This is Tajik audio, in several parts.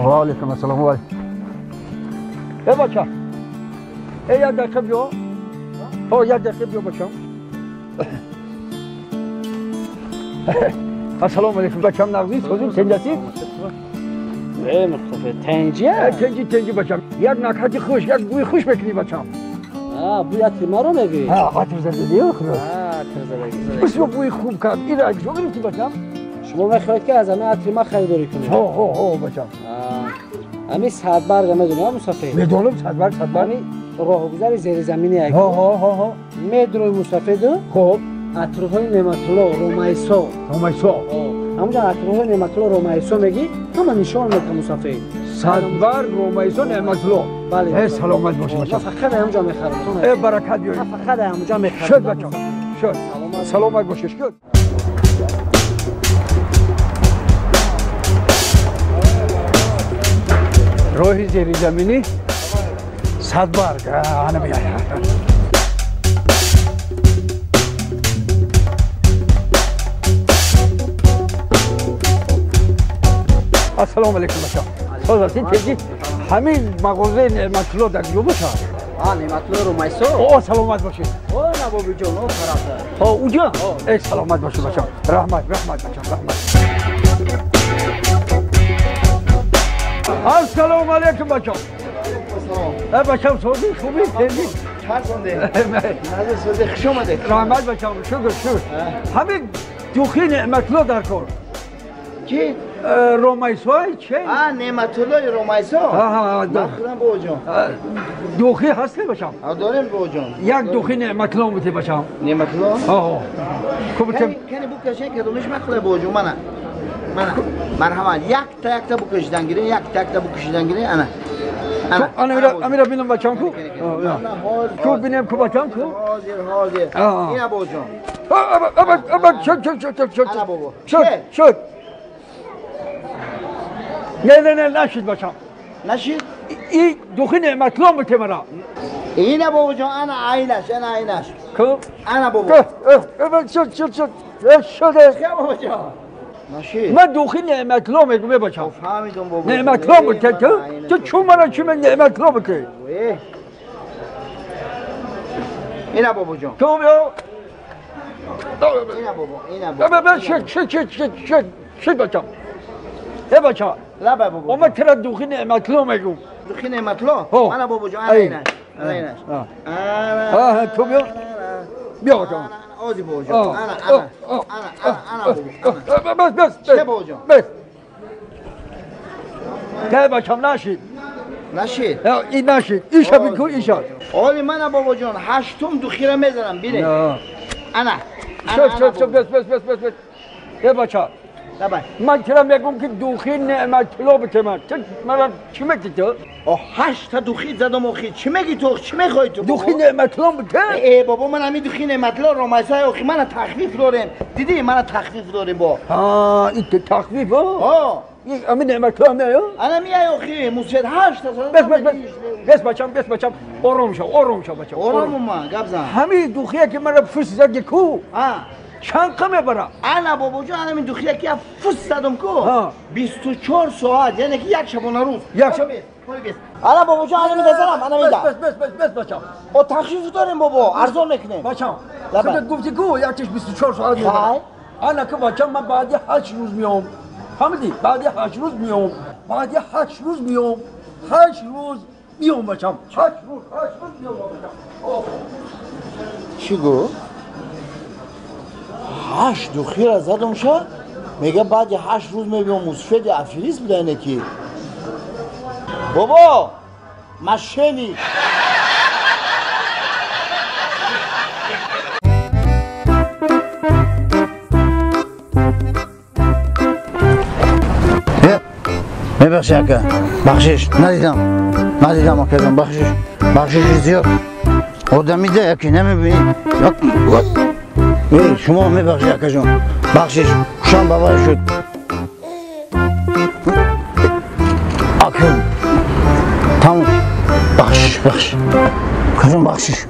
Ва алейкум ассалом. Вай. Эй бача. Эй як дақиқа биё. О, як дақиқа биё бачам. Ассалому алейкум бачам, нағзи созим тенҷасӣ? Эй Мустафо, тенҷия? Тенҷи, тенҷи бачам. Як накҳати хуш, як бӯи хуш мекунӣ бачам. А, бӯи атри маро мегӯӣ? Ҳа, атр задагӣ, худо. Атр задагӣ. Бисёр бӯи хуб кард. Ира куҷо гирифтӣ бачам? Шумо мехоҳед ки аз ҳамин атри ма харидорӣ кунед? Ҳо, ҳо, ҳо бачам. Ҳамин Садбарга медонӣ, Мустафо? Медонам, Садбарг, Садбарг. Роҳгузари зеризаминӣ як. Ҳо, ҳо, ҳо, ҳо. Медрои Мустафеду? Хуб. Атрҳои Неъматулло, Ромайсо. Ромайсо. Ҳамонҷо атрҳои Неъматулло, Ромайсо мегӣ, ҳама нишон медиҳад Мустафо. Садбарг, Ромайсо, Неъматулло. Бале. Э, саломат бошӣ бачам. Ман фақат ҳамонҷо мехарам. Э, баракат биёред. Ман фақат ҳамонҷо мехарам. Шуд бачам, шуд. Саломат бошӣ, шуд. Роҳи зеризаминӣ Садбарг. Ана меояд. Ассалому алейкум бачам. Соз ҳастед, тезӣ? Ҳамин мағозаи Неъматулло дар куҷо бошад? А, Неъматулло Ромайсо? О, саломат бошед. О, на бобиҷон, о тарафта. О, уҷа? Э, саломат бошед бачам. Раҳмат, раҳмат бачам, раҳмат. Ассалому алейкум бачам. Э, бачам, созӣ, хубӣ, тезӣ? Чарсонде. Назар созӣ, хуш омадед. Раҳмат бачам, шукр, шукр. Ҳамин духи Неъматулло дар кор. Ки? Ромайсой че? А, Неъматуллои Ромайсо? Аҳа, ман худам бобоҷон. Духи ҳаст бачам? А, дорем бобоҷон. Як духи Неъматулло бите бачам. Неъматулло? Аҳо. Хуб, кани букашен, кадомиш мақуле бобоҷон, мана. Мана, марҳамат, якта якта букашидан гирин, якта якта букашидан гирин, ана. Ана, амира бинам бачам ку? Ку бинем ку бачам ку? Ҳозир, ҳозир. Ина бобоҷон. Аба, шуд, шуд, шуд, шуд. Ана бобо. Шуд, шуд. Не, не, не, нашид бачам. Нашид? И духи Неъматулло бите мара. Ина бобоҷон, ана айнаш, ана айнаш. Ку? Ана бобо. Шуд, шуд, шуд. Шуд. Бобоҷон. Нашид. Ман духи Неъматулло мегӯм, бачам. Фаҳмидум бобо. Неъматулло бите ту? Ту чун мара чӣ мен Неъматулло бите? Ина бобоҷон. Ту биё. Ина бобо, ина бобо. Шуд, шуд, шуд, шуд, шуд, шуд бачам. Э бача. Лаба бобо. Омад тира духи Неъматулло мегӯм. Духи Неъматулло? Ана бобоҷон, ана инаш. Ана инаш. Ана. Ту биё. Биё бачам. Ози бобоҷон. Ана, ана. Ана, ана, ана бобо. Бас, бас. Чӣ бобоҷон? Бас. Не бачам, нашид. Нашид? Ин нашид. Иша бикун, иша. Оли мана бобоҷон, ҳаштум духира мезанам, бинед. Ана. Шуд, шуд, шуд, бас, бас, бас, бас. Э бача. Ман чира мегӯм ки духи Неъматулло бите ман. Ту мара чӣ мегӣ ту? О, ҳашта духи задам охи. Чӣ мегӣ ту? Чӣ мехоҳӣ ту? Духи Неъматулло бите? Э, бобо, ман ҳамин духи Неъматулло Ромайсо охи, мана тахфиф дорем. Дидӣ, мана тахфиф дорем бо. Ҳа, ин тахфиф, ҳо? Ҳо. Ҳамин Неъматулло меояд? Ана меояд охи, мусед ҳашта задам. Бес, бес, бес. Бес бачам, бес бачам. Ором шав, ором шав бачам. Оромум ман, гап зан. Ҳамин духие ки мара фус зади ку? Ҳа. Чанд қа мебарад? Ана бобоҷон, ана мин духия ки фус задам ку? 24 соат, яъне ки як шабонарӯз. Як шаб. Ана бобоҷон, ана мидазанам, ана мида. Бес, бес, бес, бес бачам. О, тахфиф дорем бобо, арзон мекунем. Бачам, худат гуфти ку, якчиш 24 соат мебарад. Ана ку бачам, ман баъди 8 рӯз меом. Фаҳмидӣ? Баъди 8 рӯз меом. Баъди 8 рӯз меом. 8 рӯз меом бачам. 8 рӯз, 8 рӯз меом бачам. Чӣ гуфт? 8 духира задам ша, мега баъди 8 рӯз мебиём. Мусфеди аферист буда ине ки. Бобо, мошенник. Мебахши ака, бахшиш, надидам, надидам акаҷон, бахшиш, бахшиши зиёд. Одамида яки намебинӣ. Эй, шумо мебахши акаҷон, бахшиш, хушам ба вай шуд. Ака, тамом, бахшиш, бахшиш, акаҷон, бахшиш.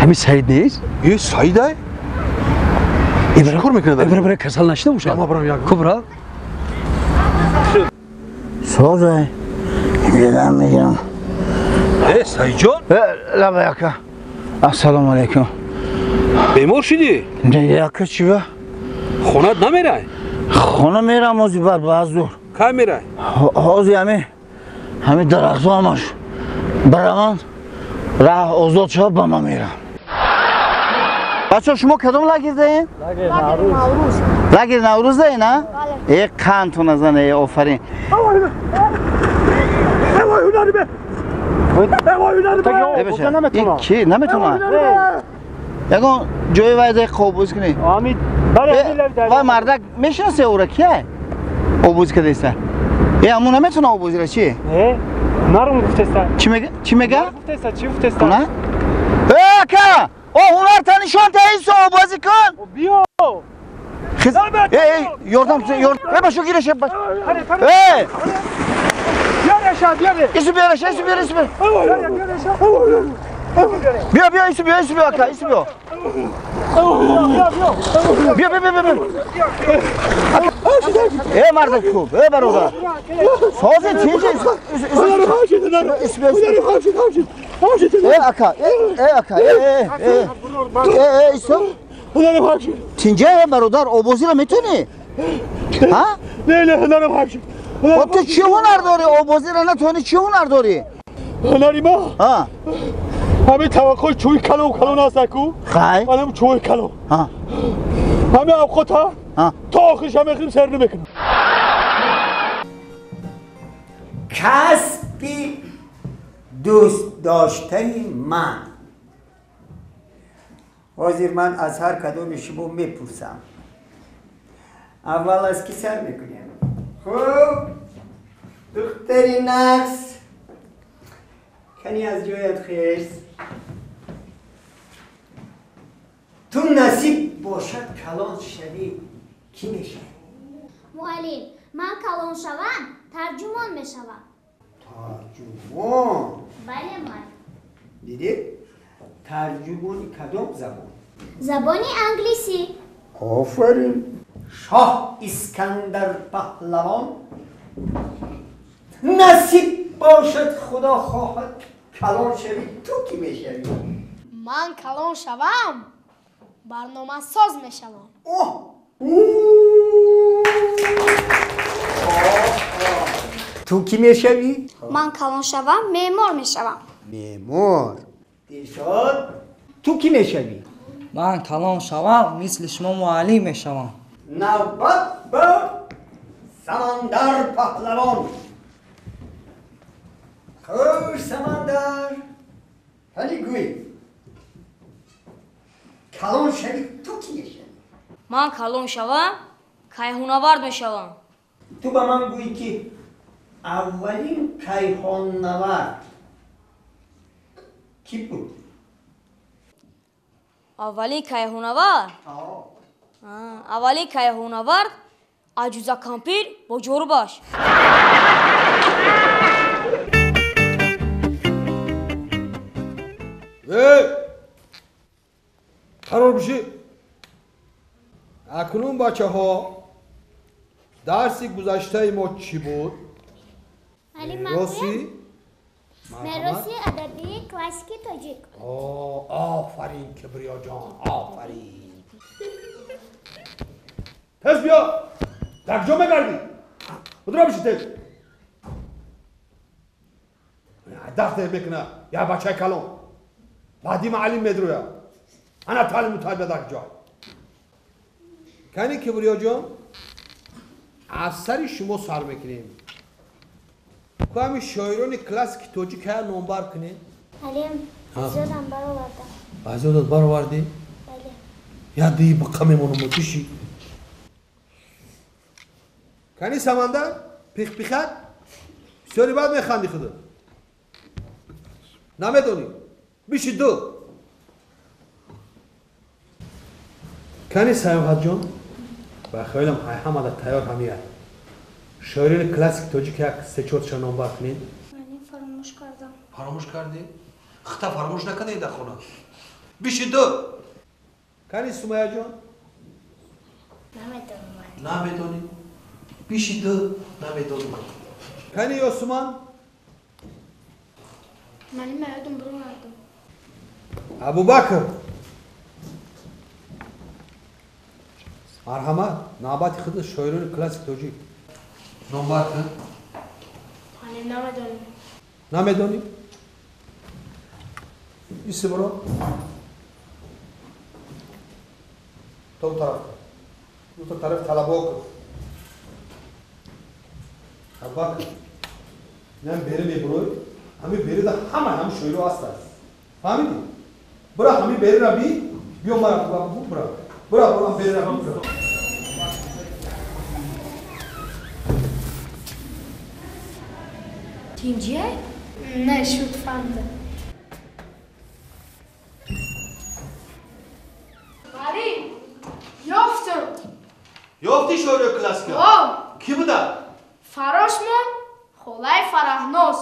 Ҳамин Саид нест? Е, Саид ай? Чӣ кор мекунад? Бира, бира, касал нашида бошад? Ма барам як. Ку бира? Созай. Инҷа мегирам. Саидҷон? Лаба яка. Ассалому алайкум. Бемор шудӣ? Не, яка чӣ ба? Хонат намерай? Хона мерам ози бар ба зур. Кай мерай? Ҳози ҳами дарахтҳо ҳамаш бараман раҳ озод шава ба ман мерам. Бачаҳо, шумо кадом лагер даен? Лагер Наврӯз. Лагер Наврӯз даен, а? Э, қандтона зан, э, офарин. Ки наметавонад? Ягон ҷои вай дай қобуз кунӣ. Вай мардак мешинасе ӯра кия? Обуз кардеста. Э, аммо наметавона обузира чи? Ҳунарам гуфтеста. Чӣ мега? Чӣ мега? Гуфтеста, чӣ гуфтеста? Ҳунар? Э, ака! О, ҳунар та нишон та исо обозӣ кун! Биё! Э, э, ёрдам, ёрдам. Э, башо гиреш, э. Э! Биёреша, биёре. Ису биёреша, ису биёре, ису биёре. Биё, биё, ису биё, ису биё, ака, ису биё. Биё, биё, биё, биё. Э, мардак хуб, э, бародар. Сози тинҷи, ису биё, ису. Э, ака, э, ака, э, э, э, э, ису. Тинҷа, э, бародар, обозиро метонӣ? Ҳа? Не, не, ҳунарам ҳамшид. Ту чӣ ҳунар дорӣ? Обозиро натонӣ, чӣ ҳунар дорӣ? Ҳунари ма? Ҳамин таваққои чӯи калон калон аст аку. Хай. Манам чӯи калон. Ҳамин авқота то охирша мехӯрим, сер намекунам. Касби дӯст доштаи ман. Ҳозир ман аз ҳар кадоми шумо мепурсам. Аввал аз кӣ сар мекунем? Хуб, духтари нақс, кани аз ҷоят хез. Ту насиб бошад калон шавӣ, кӣ мешавӣ? Муаллим, ман калон шавам, тарҷумон мешавам. Тарҷумон? Бале, муаллим. Дидед? Тарҷумони кадом забон? Забони англисӣ. Офарин. Шоҳ Искандар Паҳлавон, насиб бошад, худо хоҳад калон шавӣ, ту кӣ мешавӣ? Ман калон шавам, барномасоз мешавам. Оҳ! Ту кӣ мешавӣ? Ман калон шавам, меъмор мешавам. Меъмор. Дилшод, ту кӣ мешавӣ? Ман калон шавам, мисли шумо муаллим мешавам. Навбат ба Самандар Паҳлавон. Хуш, Самандар, ҳали гӯй, калон шавӣ, ту кӣ мешавӣ? Ман калон шавам, кайҳонавард мешавам. Ту ба ман гӯй, ки аввалин кайҳоннавард кӣ буд? Аввалин кайҳонавард? Аввалин кайҳонавард аҷуза кампир бо ҷорубаш. Қарор бишӣ. Акнун бачаҳо, дарси гузаштаи мо чӣ буд? Мероси мероси адабии классики тоҷик. Офарин, Кибриёҷон, офарин. Тез биё, дар куҷо мегардӣ? Худро биши тез. Дафт мекуна як бачаи калон. Баъди маълим медрӯя. Ана таълиму тарбия дар куҷо? Кани Кибриёҷон, аз сари шумо сар мекунем. Ку ҳамин шоирони классики тоҷик ҳая номбар кунед? Алим, аз ёдам баровардам. Аз ёдат баровардӣ? Бале. Як дии биқа мемонам, чиши? Кани Самандар, пихпихак, бисёри бад механди худо. Намедонӣ? Биши ду. Кани Саёҳатҷон, ба хаёлам ҳамада тайёр ҳамияд. Шоирони классики тоҷик як се-чорша номбар кунед? Фаромӯш кардам. Фаромӯш кардӣ? Хита фаромӯш накардӣ дар хона. Биши ду. Кани Сумаяҷон? Намедонам. Намедонӣ? Биши ду, намедонам. Кани Ёсуман? Муаллим, ёдам баровардам. Абубакр. Марҳамат, навбати худ шоирони классик тоҷик. Номбар кун. Муаллим, намедонам. Намедонӣ? Иси биро. То тараф. Ду тараф талабо кун. Абубакр. Инам бери мебурой. Ҳами берида ҳама ҳам шоиро ҳастанд. Фаҳмидӣ? Бура ҳами берира би, биё мара бура. Бура, бура берира би, бура. Тинҷия? Не, шуд, фаҳмидам. Муаллим, ёфтам. Ёфтӣ шоирои классика? О! Кӣ буда? Фарошмон, холаи Фараҳноз.